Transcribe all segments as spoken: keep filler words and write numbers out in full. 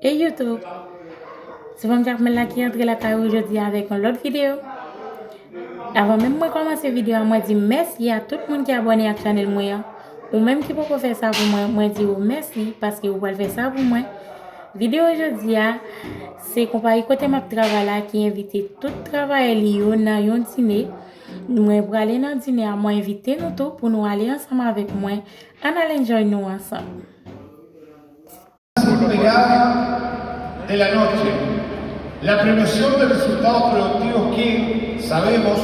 E YouTube, se fanm Jakmèl la ki antre lakay ou jodi a avèk yon lòt videyo. Avan menm mwen kòmanse videyo a, mwen di mèsi a tout moun ki abòne ak chanèl mwen an. Ou menm ki poko fè sa pou mwen, mwen di ou mèsi paske ou pral fè sa pou mwen. Videyo jodi a, se konpayi kote m ap travay la ki envite tout travayè li yo nan yon dine. Mwen prale nan dine a, mwen envite nou tou pou nou ale ansanm avèk mwen. Ann al enjoy nou ansanm. Esperada de la noche, la premiación de resultados productivos que sabemos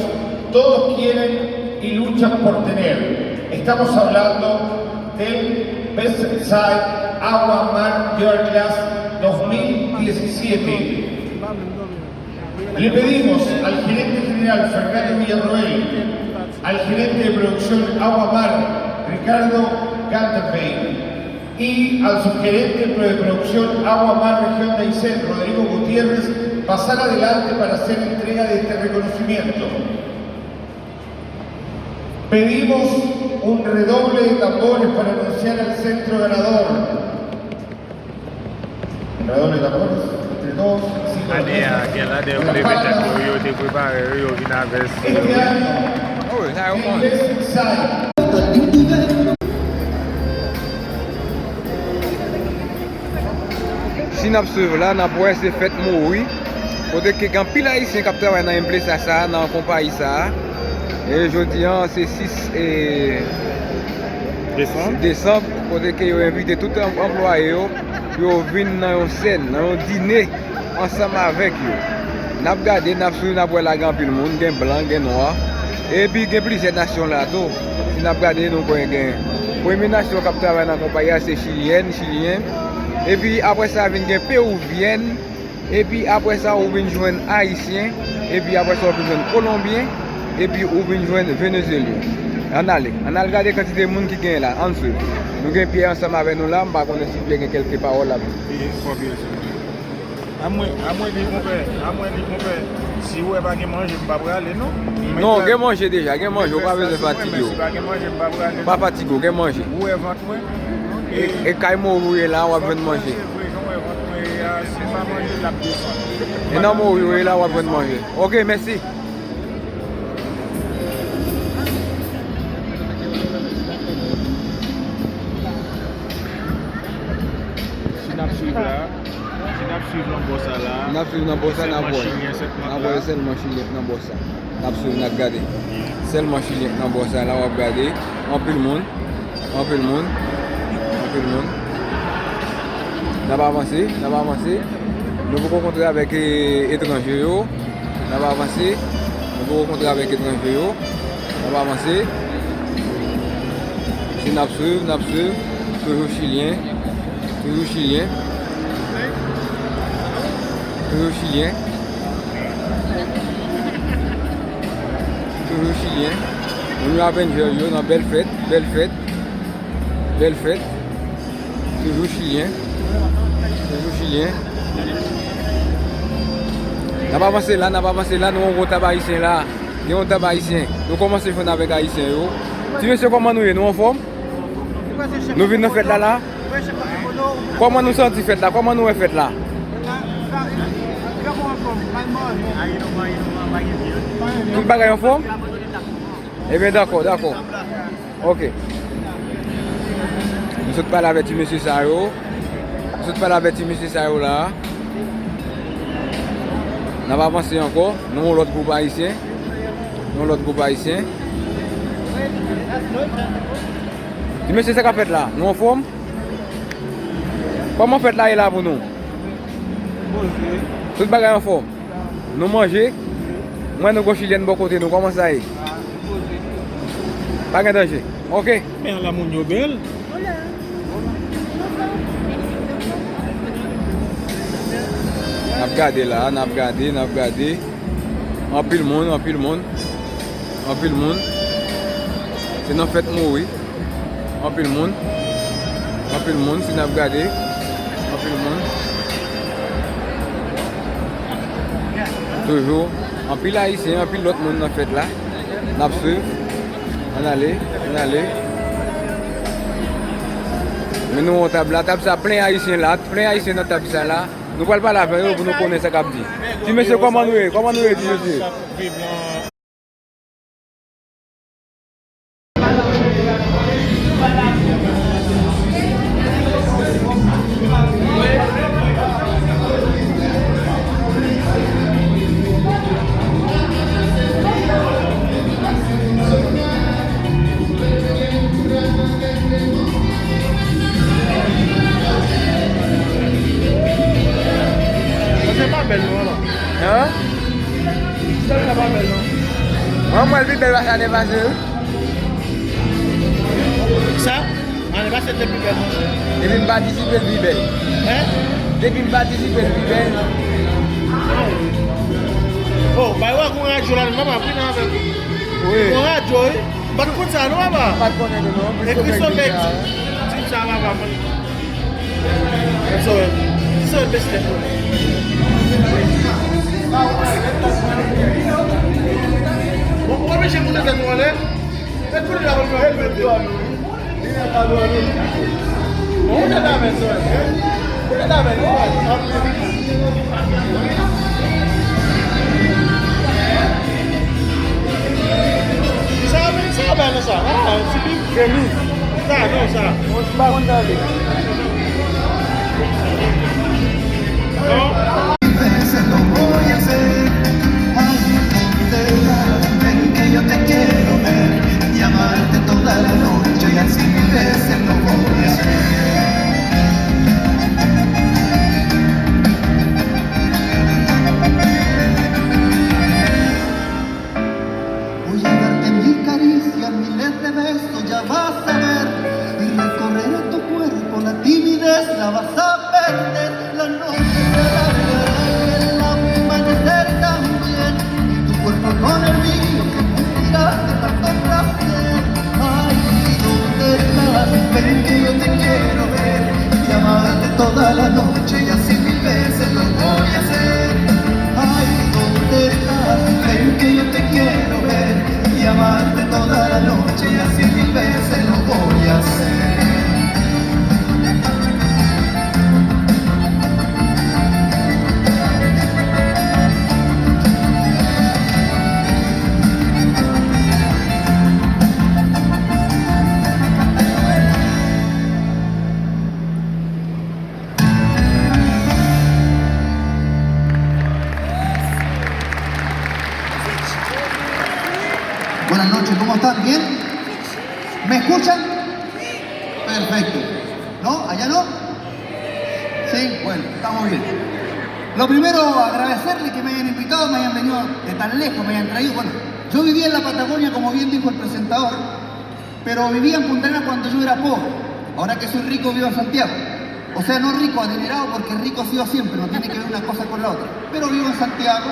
todos quieren y luchan por tener. Estamos hablando del Best Side Agua Mar Year Class dos mil diecisiete. Le pedimos al gerente general Fernando Villarroel, al gerente de producción Agua Mar Ricardo Ganterbein y al subgerente de producción Agua Mar Región de Aysén, Rodrigo Gutiérrez, pasar adelante para hacer entrega de este reconocimiento. Pedimos un redoble de tambores para anunciar al centro ganador. Redoble de tambores, entre todos, cinco. Ane a, gen ladan yo te mete tèt yo, yo te prepare yo, yo vin avè si yo. Este año, Oh, sa yo konn. Si n ap swiv la, n ap wè se fèt Mouri. Kote ke gen anpil Ayisyen k ap travay nan enplesa sa a, nan konpayi sa a. E jodi a, se sis e, Desanm. Desanm, kote ke yo envite tout an- anplwaye yo pou yo vin nan yon sèn, nan yon dine ansanm avèk yo. N ap gade, n ap swiv, n ap wè la gen anpil moun, gen blan, gen nwa. Epi gen plizyè nasyon la tou. Si n ap gade, nou kwè gen premye nasyon k ap travay nan konpayi a, se chilyèn, chilyen. Epi apre sa, vin gen pewouvyèn. Epi apre sa, ou vin jwenn ayisyen. Epi apre sa, ou vin jwenn kolonbyen. Epi ou vin jwenn venezyelyen. Ann ale. Ann al gade kantite moun ki gen la. Ann swiv. Nou gen Pyè ansanm avè nou la. M pa konnen si Pyè gen kèlke pawòl ap di. Amwen, amwen li konpè, amwen li konpè. Si ou wè pa gen manje, m pa prale non. Non, gen manje deja, gen manje, ou pa bezwen fatige w. Si pa gen manje, m pa prale non. Pa fatige w, gen manje. Ou wè vant mwen. E, e kay Mouri ou ye la, w ap jwenn manje. Se vre, jan w wè vant mwen ye a, si m pa manje, l ap desann. E nan Mouri ou ye la, w ap jwenn manje. Ok, mèsi. Si n ap swiv la, si n ap swiv nan bò sa la, N ap swiv nan bò sa, n ap wè. N ap wè sèlman chilyen k nan bò sa. N ap swiv, n ap gade. Sèlman chilyen k nan bò sa la, w ap gade. Anpil moun. Anpil moun. Anpil moun. N ap avanse, n ap avanse. Nou poko kontre avèk, e, etranje yo. N ap avanse. Nou poko kontre avèk etranje yo. N ap avanse. Si n ap swiv, n ap swiv. Toujou chilyen. Toujou chilyen. Toujou chilyen. Toujou chilyen. Moun yo ap enjoy yo nan bèl fèt, bèl fèt, bèl fèt. Toujou chilyen. Toujou chilyen. N ap avanse la, n ap avanse la, nou wè yon gwo tab ayisyen la. Gen yon tab ayisyen. Nou kòmanse jwenn avèk ayisyen yo. Ti mesye, kòman nou ye? Nou anfòm? Nou vin nan fèt la la? Kòman nou santi fèt la? Kòman nou wè fèt la? Tout bagay anfòm? Ebyen, dakò, dakò. Ok. Nou sot pale avèk ti mesye sa yo. Nou sot pale avèk ti mesye sa yo la. N ap avanse ankò. Nou yon lòt gwoup ayisyen. Nou yon lòt gwoup ayisyen. Ti mesye, sa k ap fèt la? Nou anfòm? Kòman fèt la ye la pou nou? Tout bagay anfòm? Nou manje? Mwen, nou gon chilyèn bò kote nou. Kòman sa ye? Pa gen danje. Ok. Men ala moun yo bèl. N ap gade la, n ap gade, n ap gade. Anpil moun, anpil moun. Anpil moun. Se nan fèt Mouri. Anpil moun. Anpil moun, si n ap gade. Anpil moun. Toujou. Anpil ayisyen, anpil lòt moun nan fèt la. N ap swiv. Ann ale, ann ale. Men nou wè yon tab la, tab sa plen Ayisyen la, plen Ayisyen nan tab sa la. Nou pral pale avè yo pou nou konnen sa k ap di. Ti mesye, kòman nou ye? Kòman nou ye, ti mesye? Sa pa bèl non, non. Hein? Sa pa bèl non. Mwen, mwen, l pi bèl pase ane pase, wi. Sa? Ane pase te pi bèl, monchè. Depi m patisipe, l pi bèl. Hein? Depi m patisipe, l pi bèl. Oh, bay wè gon radyo la, m ap aprann avèk ou. Wi. Gon radyo, wi. M pa t konn sa non, papa. M pa t konnen tou non. E Christopher, ti, ti sa, papa, mwen. Christopher, Christopher, bèsè tèt ou. Bon, ou oblije moute tèt ou anlè. E kounye a, ou jwe. Bon, ou tèt avè sa, hein? Ou tèt avè, non? Sa, men sa, ben, sa. Ah, ti bib. Chemise. Sa, non, sa. Mwen, m pa konn sa, li. Non? Veces lo voy a hacer. Ay, donde estás? Ven que yo te quiero ver y amarte toda la noche y así mil veces lo voy a hacer. Voy a darte mil caricias, miles de besos, ya vas a ver, y recorrer tu cuerpo, la timidez la vas a perder. La noche se alargará y el amanecer también, y tu cuerpo con el mío se fundirá de tanto placer. Ay, ¿dónde estás? Ven que yo te quiero ver y amarte toda la noche y así mil veces lo voy a hacer. Ay, ¿dónde estás? Ven que yo te quiero ver y amarte toda la noche y así mil veces lo voy a hacer. Buenas noches, ¿cómo están? ¿Bien? ¿Me escuchan? Perfecto. ¿No? ¿Allá no? Sí, bueno, estamos bien. Lo primero, agradecerle que me hayan invitado, me hayan venido de tan lejos, me hayan traído. Bueno, yo viví en la Patagonia, como bien dijo el presentador, pero vivía en Punta Arenas cuando yo era pobre. Ahora que soy rico, vivo en Santiago. O sea, no rico, adinerado, porque rico he sido siempre, no tiene que ver una cosa con la otra. Pero vivo en Santiago,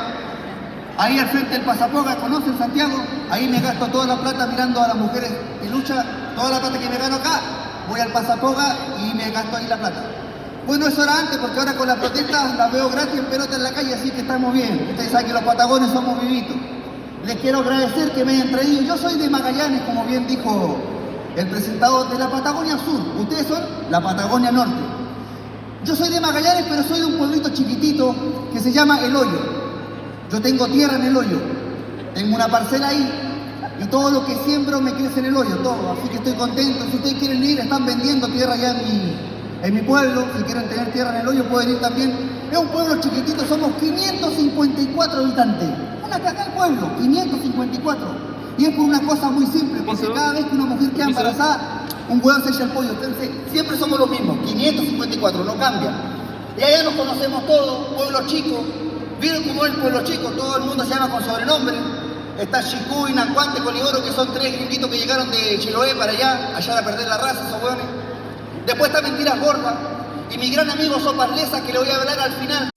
ahí al frente del Pasapoga, ¿conocen Santiago? Ahí me gasto toda la plata mirando a las mujeres que luchan, toda la plata que me gano acá, voy al Pasapoga y me gasto ahí la plata. Bueno, eso era antes, porque ahora con la protesta la veo gratis en pelota en la calle, así que estamos bien. Ustedes saben que los patagones somos vivitos. Les quiero agradecer que me hayan traído. Yo soy de Magallanes, como bien dijo el presentador, de la Patagonia Sur. Ustedes son la Patagonia Norte. Yo soy de Magallanes, pero soy de un pueblito chiquitito que se llama El Hoyo. Yo tengo tierra en El Hoyo. Tengo una parcela ahí. Y todo lo que siembro me crece en El Hoyo, todo. Así que estoy contento. Si ustedes quieren ir, están vendiendo tierra allá en mi, en mi pueblo. Si quieren tener tierra en El Hoyo, pueden ir también. Es un pueblo chiquitito, somos quinientos cincuenta y cuatro habitantes. Una cagada de pueblo, quinientos cincuenta y cuatro. Y es por una cosa muy simple, porque cada vez que una mujer queda embarazada, un hueón se echa el pollo. Entonces, siempre somos los mismos, quinientos cincuenta y cuatro, no cambia. Y allá nos conocemos todos, pueblo chico, miren cómo es el pueblo chico, todo el mundo se llama con sobrenombre. Está Chicuy, Nacuante, Coliboro, que son tres gringuitos que llegaron de Chiloé para allá, allá a perder la raza, esos hueones. Después está Mentiras Gordas y mi gran amigo Sopas Lesa, que le voy a hablar al final.